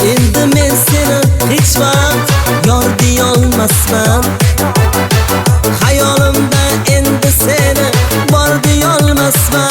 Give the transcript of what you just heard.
Endi men seni hech vaqt yor deyolmasman. Xayolimda endi seni bor deyolmasman.